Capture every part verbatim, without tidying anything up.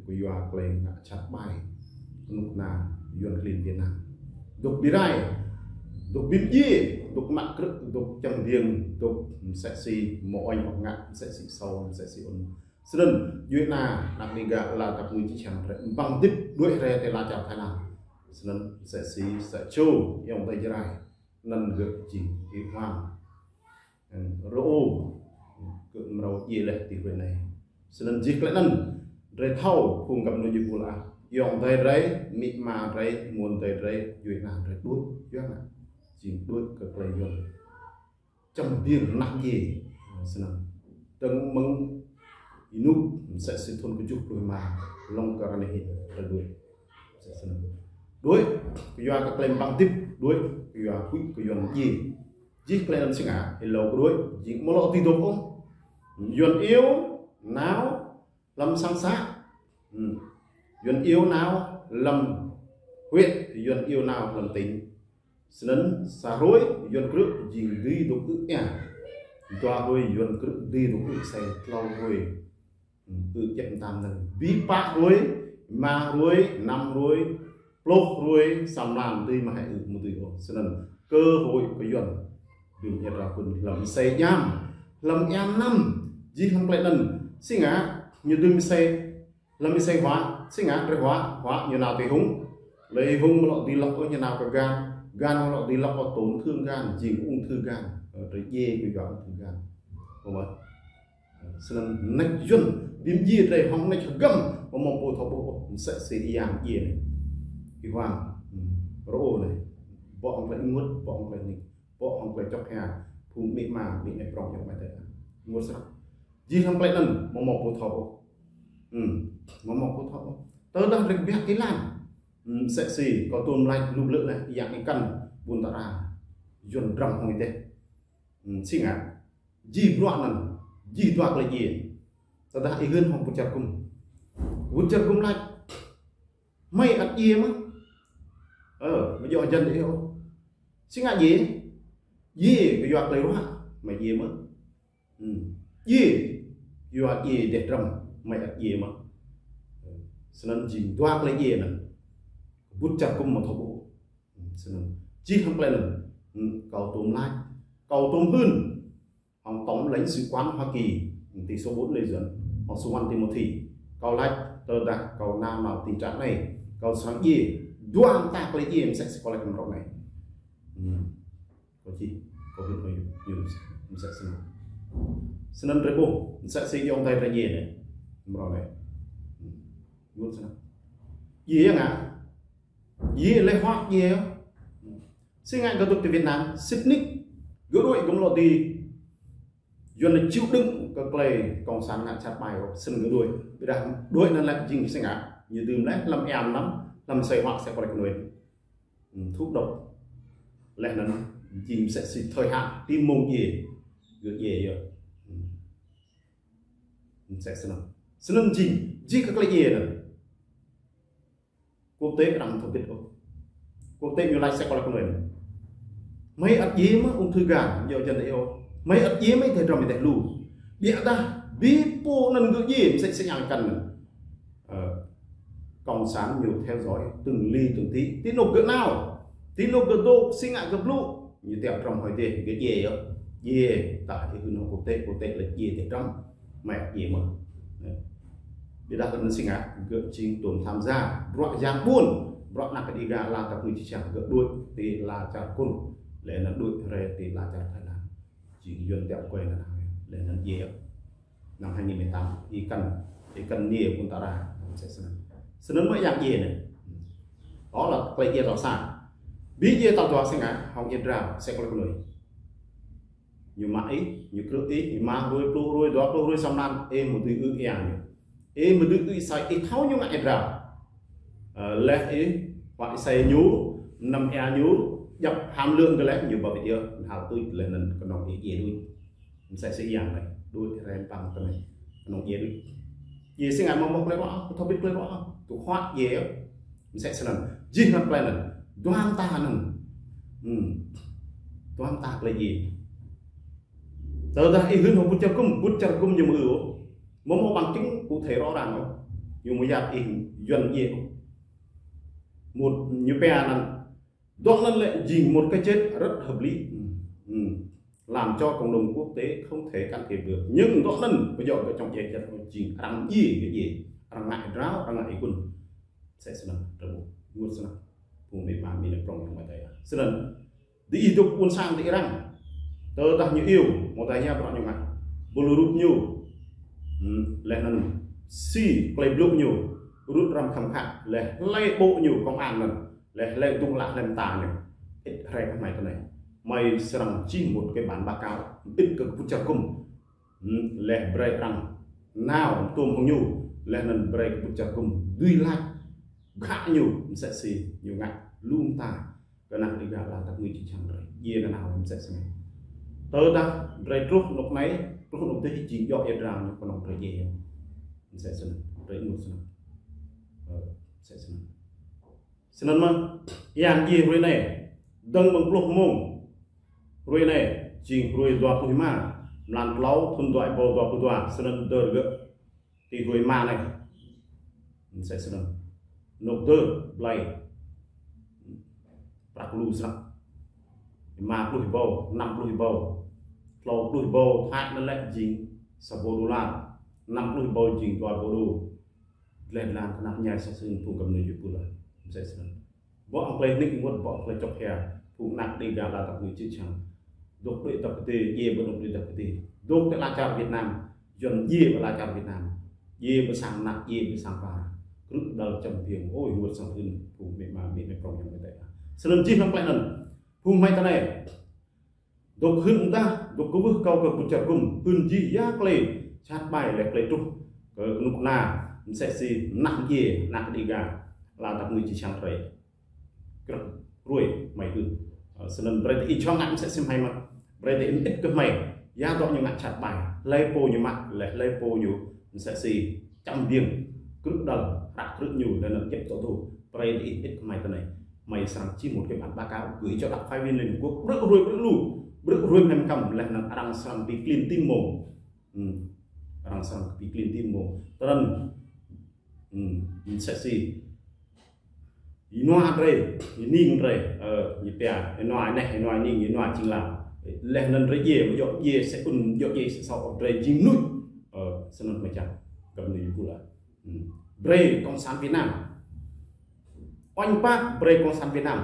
Kơ yua klei ngă čăt ƀai, kơnuk kơna Yuan klin Việt Nam. Dôk ƀiă rai, dôk ƀing djai, dôk mă krư̆, dôk čang biêng, dôk msĕ si mơ̆ ôh ngă, msĕ si sâu, msĕ si ŭn. Snăn, djuê ana, anak Đêga, ala tăp ngui či čang rai, ƀăng dĭp, đuĕ rai tơ ala čar Thái Lan. Snăn, msĕ si, sa čô, yŏng tơ jrai. Anăn gơ̆ jing Y Hoang. Rơ-ô, gơ̆ mrâo djiê leh ti hruê anei. Snăn jih klei anăn, drei thâo, phung găp nui ñu pul ah. Yŏng drei drei, amĭ ama drei, amuôn drei drei, djuê ana drei đuĕ, yua ngă. Jing đuĕ kơ klei Yuan. Čang biêng mơnah djiê. Snăn. Tơ̆ng mơ̆ng ênuk, msĕ si thŭn kjuh pluh êma, lŏng kơ ră anei hĭn, drei đuĕ. Msĕ snăn. Đuĕ, kơ yua kơ klei ƀăng dĭp, đuĕ, kơ yua huĭ kơ Yuan djiê. Jih klei anăn si ngă, êlâo kơ đuĕ, jing amâo lŏ dưi dôk ôh. Yuan iêu, nao, hlăm sang să. Hmm. Yuan iêu nao, hlăm huyện, Yuan iêu nao, hlăm tỉnh. Snăn sa hruê, Yuan krư̆, jing dưi dôk ư êa. Dua hruê, Yuan krư̆, dưi dôk ư asei, tlâo hruê. Ư djăp mtam anăn. Bi pă hruê, êma hruê, năm hruê, pluh hruê, sa mlan dưi mă hĕ ư mơ̆ dưi ôh. Snăn cơ hội kơ Yuan dưm ia drao kŭn hlăm asei djam, hlăm êa mnăm, jih hlăm klei anăn. Si ngă, ñu dưm asei, hlăm asei huă, si ngă, drei huă, huă ñu nao ti hŭng. Lei hŭng amâo lŏ dưi lăp ôh ñu nao kơ gan, gan amâo lŏ dưi lăp ôh tổn thương gan, jing ung thư gan. Ơ, drei djiê kơ yua ung thư gan. Ơ, mơ̆. Snăn nač Yuan, ƀing djiê drei hŏng nač hgăm, amâo mâo pô thâo ƀuh ôh, msĕ si yang djiê anei. Y Hoang, hmm, Rơ-ô anei. Bŏ hŏng klei ênguôt, bŏ hŏng klei nik, bŏ hŏng klei čŏk hia, phung amĭ ama, amĭ anei prŏng yŏng amai adei. Ênguôt snăk. Jih hlăm klei anăn, amâo mâo pô thâo ôh. Hmm, amâo mâo pô thâo ôh. Tơdah drei kbiă kơ lăn. Hmm, msĕ si, kâo tuôm lač lu blư̆ leh, yang ikan, ƀuôn ta ra. Yuan drăm hŏng ih deh. Hmm, si ngă. Jih bruă anăn, jih dua klei djiê. Tơdah ih hưn hŏng pŭt čar gŭm. Pŭt čar gŭm lač. Hmei ăt djiê mơh. Ơ, mơ̆ djŏ hjăn dih ôh. Si ngă djiê. Djiê kơ yua klei ruă, hmei djiê mơh. Hmm. Djiê, yua djiê deh drăm, hmei ăt djiê mơh. Snăn jing dua klei djiê anăn. Pŭt čar gŭm amâo thâo ƀuh. Snăn. Jih hlăm klei anăn. Hmm, kâo tuôm lač. Kâo tuôm hưn. Hŏng tổng lãnh sự quán Hoa Kỳ, ti số bốn Lê Duẩn, hŏng Suwan Timothy. Kâo lač tơdah kâo nao nao ti čar anei. Kâo srăng djiê. Dua mta klei djiê msĕ si kâo lač mrâo anei. Hmm. Kâo čih, kâo hưn hŏng ñu, ñu msĕ snăn. Snăn drei ƀuh, msĕ si yŏng adei drei djiê anei. Mrâo anei. Hmm. Ñu snăn. Djiê ngă. Djiê leh huă djiê. Si ngă gơ̆ dôk ti Việt Nam, sĭt nik. Gơ̆ đuĕ gơ̆ amâo lŏ dưi. Yuan anei chịu đựng kơ klei cộng sản ngă čăt ƀai ôh, snăn gơ̆ đuĕ. Ƀiădah đuĕ anăn lĕ jing si ngă, ñu dưm leh hlăm êa mnăm, hlăm asei huă asei kơ lĕ kơ nuê. Hmm, thuốc độc. Leh anăn jing msĕ si thời hạn, ti mmông djiê. Gơ̆ djiê yơh. Hmm. Msĕ snăn. Snăn jing, jing kơ klei djiê anăn. Quốc tế arăng thâo ƀĭt ôh. Quốc tế ñu lač asei kơ lĕ kơ nuê. Hmei ăt djiê mơh ung thư gan, djŏ hjăn dih ôh. Hmei ăt djiê mơh deh drăm deh lu. Ƀiădah, bi pô anăn gơ̆ djiê, msĕ si yang ikan anăn. Ơ, cộng sản ñu theo dõi từng ly từng tí. Ti anôk gơ̆ nao. Ti anôk gơ̆ dôk, si ngă gơ̆ blŭ. Ñu tiŏ drăm hŏng dih, gơ̆ djiê yơh. Djiê, tơdah ih hưn hŏng quốc tế, quốc tế lač djiê deh drăm. Hmei ăt djiê mơh. Ƀiădah tơ anăn si ngă, gơ̆ jing tuôm tham gia. Bruă yang ƀuôn, bruă anak Đêga ala tăp ngui či čang, gơ̆ đuĕ ti ala čar Kur. Leh anăn đuĕ rai ti ala čar Thái Lan. Jing Yuan tiŏ kơ anăn, leh anăn djiê. Năm hai nghìn mười tám, ikan, ikan niê ƀuôn ta ra, msĕ snăn. Snăn mơ̆ yang djiê anei. Đó là klei djiê tal sa. Bi djiê tal dua si ngă, hŏng ia drao, asei kơ lĕ kơ nuê. Ñu mă ih, ñu krư̆ ih, ih êma hruê, pluh hruê, dua pluh hruê, sa mlan, ih amâo dưi ư êa ñu. Ih amâo dưi ư asei, ih thâo ñu ngă ia drao. Ơ, leh ih, huă asei ñu, mnăm êa ñu, djăp hàm lượng kơ leh ñu ba wĭt yơh, hal tuč leh anăn knŏng ih djiê đuč. Msĕ si yang anei, đuĕ rai ƀăng tơ anei, knŏng djiê đuč. Djiê si ngă amâo mâo klei ruă, thâo ƀĭt klei ruă, tŭ huă djiê yơh. Msĕ snăn, jih hlăm klei anăn, dua mta anăn. Hmm. Dua mta klei djiê. Tơdah ih hưn hŏng pŭt čar gŭm, pŭt čar gŭm ñu amâo ư ôh. Amâo mâo bằng chứng cụ thể rõ ràng ôh. Ñu mơ̆ yap ih Yuan djai. Một ñu pia anŭn, dŏ anŭn lĕ jing một cái chết rất hợp lý. Ừ. Làm cho cộng đồng quốc tế không thể can thiệp được. Nhưng dŏ anŭn, ƀu djơ̆ kơ čŏng djai čăt jing arăng djai, kơ djai. Arăng ngă drao, arăng ngă ikun. Mơsĕ snăn, rơmô, ngŭt snăn. Phung mĕt ma, mĭn prŏng yang mơtai. Snăn, diih dŏ ƀuôn sang diih arăng. Tơdah ñu iâu, mơ̆ tơña bruă ñu ngă. Bul rup ñu. Hmm, laih anŭn si klei blŭ ñu. Rŭt răm khăm khă, laih hlơi ƀô̆ ñu công an anŭn. Laih hlơi dŏng lăk hlăm ta ñu. Ĭt hrơi kơ hmei tơ anai. Hmei srăng čih một cái bản báo cáo. Ĭt kơ kơkuh čar gŭm. Hmm, laih brơi arăng nao tuôm hăng ñu. Laih anŭn brơi kơkuh čar gŭm. Dưi lač. Ƀă ñu, mơsĕ si, ñu ngă. Lŏm ta. Kơ anăk Dega ala tăp ngui či čang drơi. Djai nanao mơsĕ snăn. Tơdah drơi truh anŏ anai, truh anŏ adih jing djŏ ia drao ñu kơnơ̆ng drơi djai. Mơsĕ snăn, drơi ngŭt snăn. Ơ, mơsĕ snăn. Snăn mơ̆, yang djai hrơi anai, dơ̆ng mơ̆ng pluh mông. Hrơi anai, jing hrơi dua pluh rơma, mlan klâo, thŭn dua êbâo dua pluh dua, snăn dơ̆r gơ̆. Ti hrơi rơma anai. Mơsĕ snăn. Anŏ dơ̆r blai. Prăk lu srăk. Rơma pluh êbâo, năm pluh êbâo. Klâo pluh êbâo, Thái anŭn lĕ jing sa êbâo đô la. Năm pluh êbâo jing dua êbâo đô. Dleh dlan kơnăp ñai sa sưng phung găm nui jut pula. Mơsĕ snăn. Ƀô̆ hăng klei nik ênguôt, ƀô̆ hăng klei čŏk hia. Phung anăk Dega ala tăp ngui či čang. Dŏ đuaĭ tăp kơtê, djai ƀu dŏ đuaĭ tăp kơtê. Dŏ tơ ala čar Việt Nam. Yuan djai ƀu ala čar Việt Nam. Djai ƀu sang anăk, djai ƀu sang pă. Krư̆ đăl čăm biêng. Ôi, ênguôt sang hưn. Phung mĕt ma, mĭn prŏng yang mơtai. Snăn jih hăng klei anŭn. Phung hmei tơ anai. Dŏ hưn mơdah, dŏ kwưh kâo kơ kơkuh čar gŭm, hưn jih ya klei, čăt ƀai laih klei truh, kơ kơnuk kơna, mơsĕ si, anăk djai, anăk Dega, ala tăp ngui či čang drơi. Krăp, hrơi, hmei hưn. Ơ, snăn brơi tơ ih čŏng ngă mơsĕ si hmei mă, brơi tơ ih ĭt kơ hmei, ya dŏ ñu ngă čăt ƀai, hlơi pô ñu mă, laih hlơi pô ñu, mơsĕ si, čăm biêng, krư̆ đăl, hră krư̆ ñu, laih anŭn djăp tŏ tŏ, brơi tơ ih ĭt kơ hmei tơ anai. Hmei srăng čih một cái bản báo cáo gửi cho đặc phái viên Liên Hợp Quốc. Brư̆ hrơi brư̆ lu. Brư̆ hrơi hmei mkăm laih anŭn arăng srăng bi klin tim mông. Hmm. Arăng srăng bi klin tim mông. Tơdang, hmm, mơsĕ si. Ih nua drơi, ih ning drơi, ơ, ñu pia, ih nua neh, ih nua ning, ih nua čing lam. Laih anŭn drơi djai, ƀu djơ̆ djai sa ŭn, ƀu djơ̆ djai sa sâo, drơi jing mơnuih. Ơ, snăn mơ̆ čang, găm nui jut pula. Hmm. Brơi Cộng sản Việt Nam. Oanh pă brơi Cộng sản Việt Nam.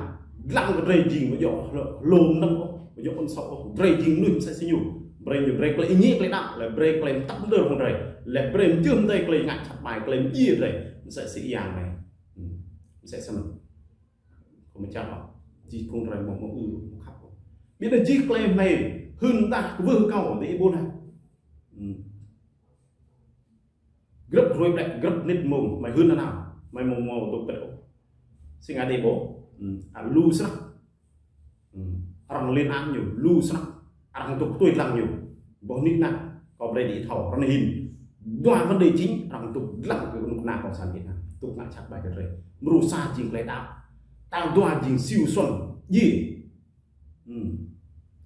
Dlăng kơ drơi jing ƀu djơ̆ hlô-, hlô mơnơ̆ng ôh, ƀu djơ̆ ôn sŏ ôh. Drơi jing mơnuih mơsĕ si ñu. Brơi ñu brơi klei êngiê klei đăo, laih brơi klei mơtăp mơdơr hăng drơi. Laih brơi mơjưh mơdơi klei ngă čăt ƀai, klei mơjưh drơi. Mơsĕ si yang anai. Hmm. Mơsĕ si mơ̆n. Kơ mơ̆ čang ôh. Jih phung drơi mơ̆ mơ̆ ư, mơ̆ khăp ôh. Ƀiădah jih klei hmei hưn mơdah kwưh kâo dih ƀuh anai. Hmm. Grăp hrơi ƀlĕ, grăp mnĭt mông, hmei hưn nanao, hmei mông mông dŏ pĕt ôh. Si ngă dih ƀuh, hmm, a lu srăk. Hmm, arăng lên án ñu, lu srăk, arăng tŭk tui dlăng ñu. Ƀuh nik nă, kâo brơi dih thâo, arăng hin. Dua vấn đề chính, arăng tŭk dlăng kơ kơnuk kơna Cộng sản Việt Nam. Tŭk ngă čăt ƀai kơ drơi. Mrô sa jing klei đăo. Tal dua jing siu suan, djai. Hmm.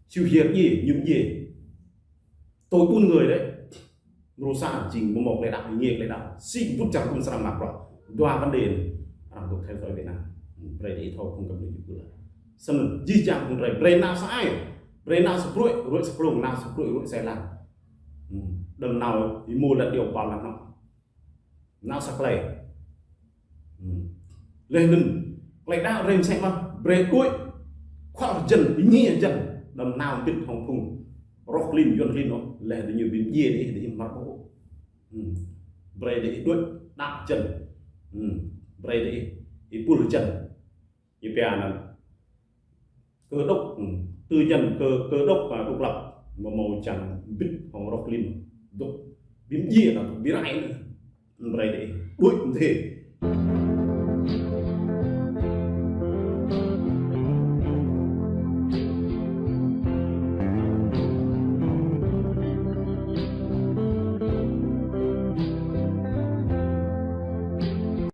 Siu hiêr djai, mơñum djai. Tôi ƀun người đấy. Mrô sa jing mơ̆ mơ̆ klei đăo, êngiê klei đăo. Si kơkuh čar gŭm srăng mă bruă. Dua vấn đề anai. Arăng tŭk theo dõi Việt Nam. Hmm. Brơi dih thâo phung găm nui jut pula. Snăn jih jang phung drơi. Brơi nao sa ai. Brơi nao sa pruih, ruih sa prŏng, nao sa pruih, ruih sa lăn. Hmm. Đăm nao êmô lăt điêu pal lăn nŏ. Nao sa klei. Hmm. Laih anŭn, klei đăo drơi mơsĕ mơ̆, brơi đuaĭ, khuăl jăn, êngiê jăn, đăm nao mbĭt hŏng phung. Roh klin, Yuan klin ôh, laih diñu bi mdjiê dih, dih mă ƀô̆. Hmm. Brơi dih đuaĭ, đăo jăn. Hmm. Brơi dih, ih pul jăn. Ñu pia anŭn. Cơ đốc, hmm, tư nhân, cơ, cơ đốc, à, độc lập, mơ̆ mơ̆ čang mbĭt hŏng roh klin. Dŏ, bi mdjiê anŭn, bi rai anŭn. Brơi dih, đuaĭ mdê.